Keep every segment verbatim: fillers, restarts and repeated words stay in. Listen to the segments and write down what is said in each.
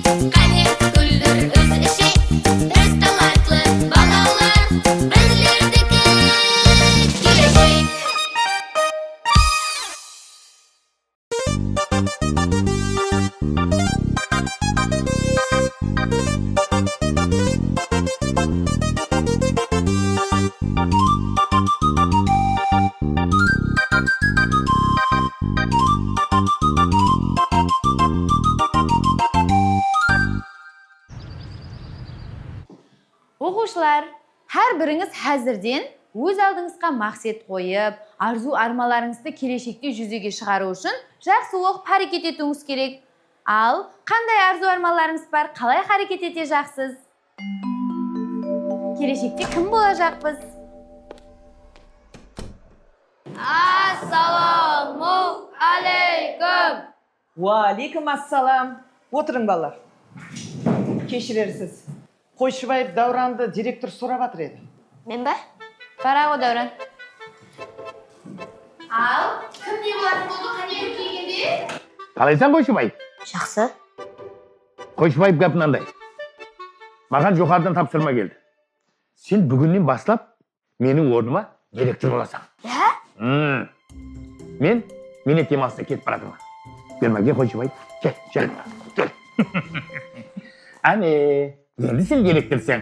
Qáne, kúldir, úz ishek, biz talantlı balalar, bizlerdiki keleshek. Oqıwshılar, hár birińiz házirden óz aldıńızǵa maqset qoyıp, arzıw-ármanlarıńızdı keleshekte júzege shıǵarıw ushın jaqsı oqıp háreket etiwińiz kerek. Al, qanday arzıw-ármanlarıńız bar, qalay háreket etejaqsız? Keleshekte kim bolajaqpız? Assalawma áleykum! Wa aleykum assalam. Otırıń, balalar. Keshirersiz. Qoyshıbaev Dáwrandı direktor sorap atır edi. Men be? Bara ǵo, Dáwran. Al, kim ne bolatın boldı, qáne, úlkeygende? Qalaysań, Qoyshıbaev? Jaqsı. Qoyshıbaev, gáp mınanday. Maǵan joqarıdan tapsırma keldi. Sen búginnen baslap meniń ornıma direktor bolasań. Ya? Hmm. Men miynet demalısına ketip baratırman. Kel, máke, Qoyshıbaev. Kel, kel. Kel. Áne, endi sen direktorsań.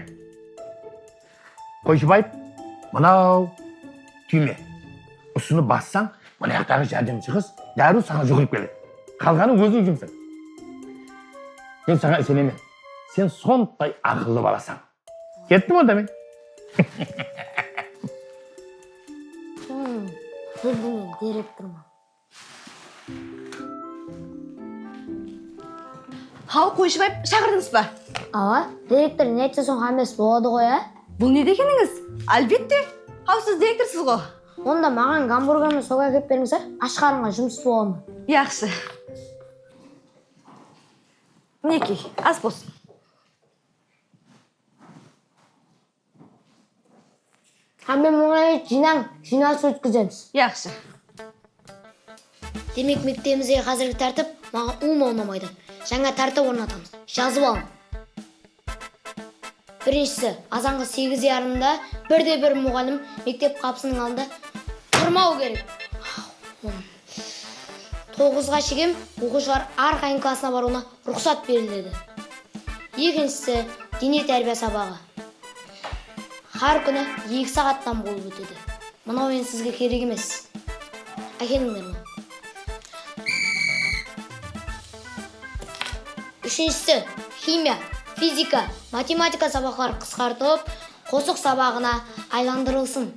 Qoyshıbaev, mınaw túyme. Usını bassań, mına jaqtaǵı járdemshi qız dárriw saǵan juwırıp keledi. Qalǵanı óziń jumsa. Men saǵan isenemen. Sen sonday aqıllı balasań. Kettim onda men. Hmm, endi men direktorman. Haw, Qoyshıbaev, shaqırdıńız ba? Awa, direktor ne aytsa, soń hámmesi boladı ǵoy, á? Bul ne degenińiz? Álbette. Haw, siz direktorsız ǵo. Onda maǵan gamburger menen sok ákep berińiz, á? Ash qarınǵa jumıs bola ma? Yaqshı. Minekey, as bolsın. Hámme muǵallimler jıynań, jıynalıs ótkizemiz. Yaqshı. Demek, mektebimizdegi házirgi tártip maǵan ulıwma unamaydı. Jańa tártip ornatamız. Jazıp alıń. Birinshisi, azanǵı segiz yarımda birde-bir muǵallim mektep qapısınıń aldında turmaw kerek. Toǵızǵa shekem oqıwshılar hár qayın klassına barıwına ruxsat beriledi. Ekinshisi, dene tárbiya sabaǵı. Hár kúni eki saattan bolıp ótedi. Mınaw endi sizge kerek emes. Ákelińler mına. Úshinshisi, ximiya, fizika, matematika sabaqları qısqartılıp, qosıq sabaǵına aylandırılsın.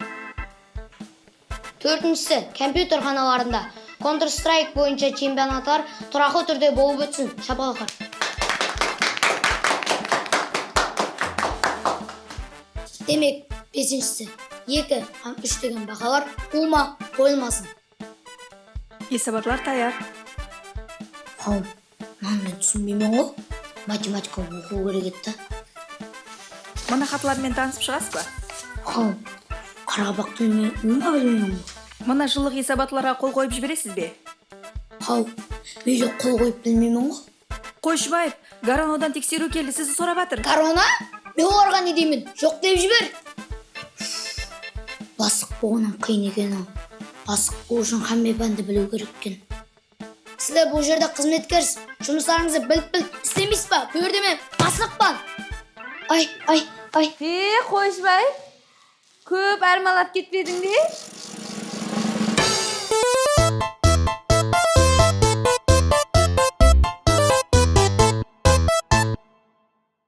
Tórtinshisi, kompyuter xanalarında Counter Strike boyınsha chempionatlar turaqlı túrde bolıp ótsin. Shapalaqlar. Demek, besinshisi, eki hám úsh degen bahalar ulıwma qoyılmasın. Esabatlar tayar. Haw, mına men túsinbeymen ǵo. Matematika oqıw kerek edi da. Mına xatlar menen tanısıp shıǵasız ba? Haw, qaraqalpaq tilin men ulıwma bilmeymen ǵo. Mına jıllıq esabatlarǵa qol qoyıp jiberesiz be? Haw, men de qol qoyıp bilmeymen ǵo. Qoyshıbaev, Garonodan tekseriw keldi, sizdi sorap atır. Garona? Men olarǵa ne deymen? Joq dep jiber. Baslıq bolǵannan qıyın eken-aw. Baslıq bolıw ushın hámme pándi biliw kerek eken. Sizler bul jerde xızmetkersiz, jumıslarıńızdı bilip-bilip islemeysiz ba? Bul jerde men baslıqpan. Ay, ay, ay. He, Qoyshıbaev, kóp ármanlap ketpediń be?